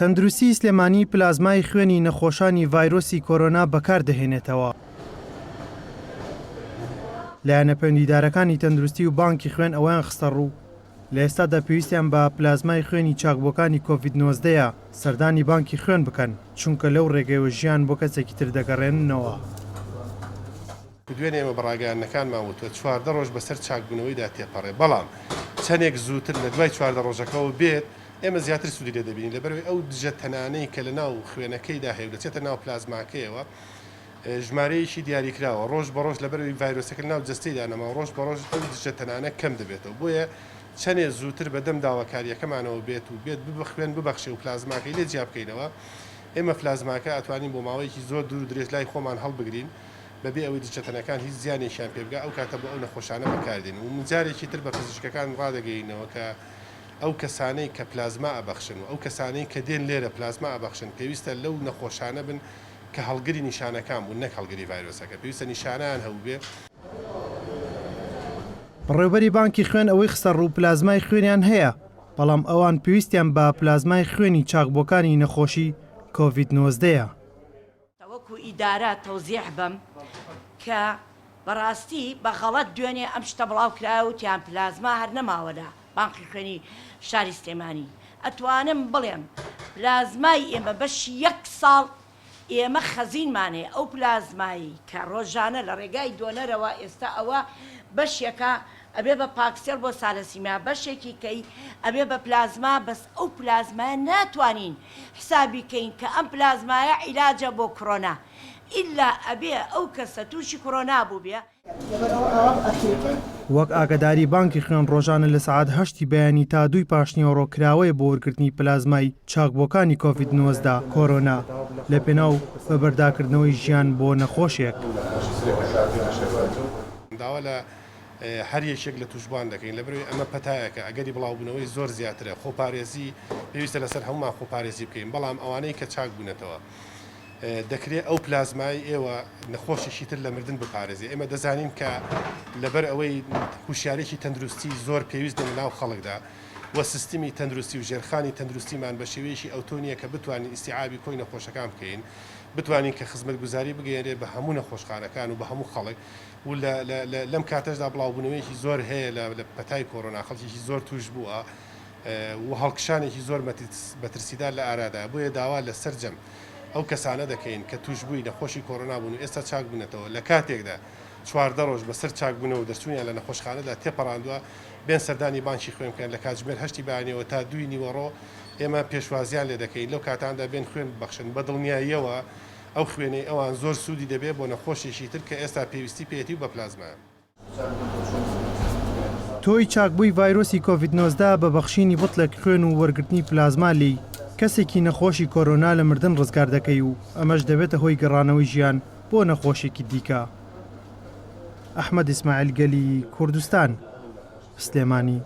تەندروستیی سلێمانی پلازمای خوێنی نەخۆشانی ڤایرۆسی کۆرۆنا بەکاردەهێنێتەوە. لایەنە پەیوەندیدارەکانی تەندروستی و بانکی خوێن ئەوەیان خستەڕوو، لە ئێستادا پێویستیان بە پلازمای خوێنی چاکبووەکانی کۆڤید 19 یە سەردانی بانکی خوێن بکەن، چونکە لەو رێگەیەوە ژیان بۆ کەسێکی تر دەگەڕێننەوە. دوێنێ ئێمە بە ڕاگەیاندنەکانمان وتووە 14 ڕۆژ بەسەر چاکبوونەوەیدا تێپەڕێ، بەڵام چەندێک زووتر لە دوای 14 ڕۆژەکەوە بێت ئێمە زیاتر سوودی لێ دەبینین، لەبەرئەوەی ئەو دژە تەنانەی کە لەناو خوێنەکەیدا هەیە و دەچێتە ناو پلازماکەیەوە ژمارەیەکی دیاریکراوە، ڕۆژ بە ڕۆژ لەبەرئەوەی ڤایرۆسەکە لەناو جەستەیدا نەماوە ڕۆژ بە ڕۆژ ئەو دژە تەنانە کەم دەبێتەوە، بۆیە چەندێ زووتر بەدەم داواکارییەکەمانەوە بێت و بێت خوێن ببەخشێ و پلازماکەی لێ جیا بکەینەوە، ئێمە پلازماکە ئەتوانین بۆ ماوەیەکی زۆر دوور و درێژ لای خۆمان هەڵبگرین بەبێ ئەوەی دژەتەنەکان هیچ زیانێکیان پێ بگا، ئەو کاتە بۆ ئەو نەخۆشانە بەکاردێن و جارێکی تر بە پزیشکەکان ڕادەگەیینەوە کە ئەو کەسانەی کە پلازما ئەبەخشن و ئەو کەسانەی کە دێن لێرە پلازما ئەبەخشن پێویستە لەو نەخۆشانە بن کە هەڵگری نیشانەکان بوون نەک هەڵگری ڤایرۆسەکە پێویستە نیشانەیان هەبووبێ. بەڕێوبەری بانکی خوێن ئەوەی خستەڕوو، پلازمای خوێنیان هەیە، بەڵام ئەوان پێویستیان بە پلازمای خوێنی چاکبووەکانی نەخۆشی کۆڤید 19 یە. وەکو ئیدارە تەوزیح بەم کە بەڕاستی بە غەڵەت دوێنێ ئەم شتە بڵاو کرایەوە وتیان پلازما هەر نەماوە لە بانقی خوێنی شاری سلێمانی ئەتوانم بڵێم پلازمای ئێمە بەشی یەک ساڵ ئێمە خەزینمان هەیە ئەو پلازمایەی کە ڕۆژانە لە ڕێگای دۆنەرەوە ئێستا ئەوە بەشێکە ئەبێ بە پاکسێڵ بۆ سالەسیمیا بەشێکی کەی ئەبێ بە پلازما بەس ئەو پلازمایە ناتوانین حسابی کەین کە ئەم پلازمایە عیلاجە بۆ کرۆنا ئیلا ئەبێ ئەو کەسە توشی کرۆنا بوبێ. وەک ئاگاداری بانکی خوێن ڕۆژانە لە سەعات هەشتی بەیانی تا دووی پاشنیوەڕۆ کراوەیە بۆ وەرگرتنی پلازمای چاکبووەکانی کۆڤید 19، کۆرۆنا، لەپێناو بەبەرداکردنەوەی ژیان بۆ نەخۆشێک. داوا لە هەر یەکێک لە تووشبووان دەکەین، لەبەرئەوەی ئەمە پەتایەکە ئەگەری بڵاوبوونەوەی زۆر زیاترە، خۆپارێزی پێویستە لەسەر هەموومان خۆپارێزی بکەین، بەڵام ئەوانەی کە چاک بوونەتەوە دەکرێت ئەو پلازمای ئێوە نەخۆشێکی تر لە مردن بپارێزێ، ئێمە دەزانین کە لەبەر ئەوەی هوشیارێکی تەندروستی زۆر پێویست لە ناو خەڵکدا و سیستمی تەندروستی و ژێرخانی تەندروستیمان بە شێوەیەکی ئەوتۆ نییە کە بتوانین ئیستیعابی کۆی نەخۆشەکان بکەین، بتوانین کە خزمەتگوزاری بگەیەنرێت بە هەموو نەخۆشخانەکان و بە هەموو خەڵک. و لە لە لە لەم کاتەشدا بڵاوبوونەوەیەکی زۆر هەیە لە لە پەتای کۆرۆنا خەڵکێکی زۆر تووش بووە و هەڵکشانێکی زۆر مەترسیدار لە ئارادایە بۆیە داوا لە سەرجەم ئەو کەسانە دەکەین کە تووشبووی نەخۆشی کۆرۆنا بوون و ئێستا چاک بوونەتەوە لە کاتێکدا 14 ڕۆژ بەسەر چاکبوونەوە و دەرچوونیان لە نەخۆشخانەدا تێپەڕاندووە بێن سەردانی بانکی خوێن بکەن لە کاتژمێر هەشتی بەیانیەوە تا دووی نیوەڕۆ ئێمە پێشوازیان لێ دەکەین لەو کاتاندا بێن خوێن ببەخشن بە دڵنیاییەوە ئەو خوێنەی ئەوان زۆر سوودی دەبێت بۆ نەخۆشێکی تر کە ئێستا پێویستی پێیەتی و بە پلازمایە. تۆی چاکبووی ڤایرۆسی کۆڤید 19 بە بەخشینی بتڵێک خوێن و وەرگرتنی پلازما لێی، کەسێکی نەخۆشی کۆرۆنا لە مردن ڕزگار دەکەی و ئەمەش دەبێتە هۆی گەڕانەوەی ژیان بۆ نەخۆشێکی دیکە. ئەحمەد ئیسماعیل گەلی کوردستان، سلێمانی.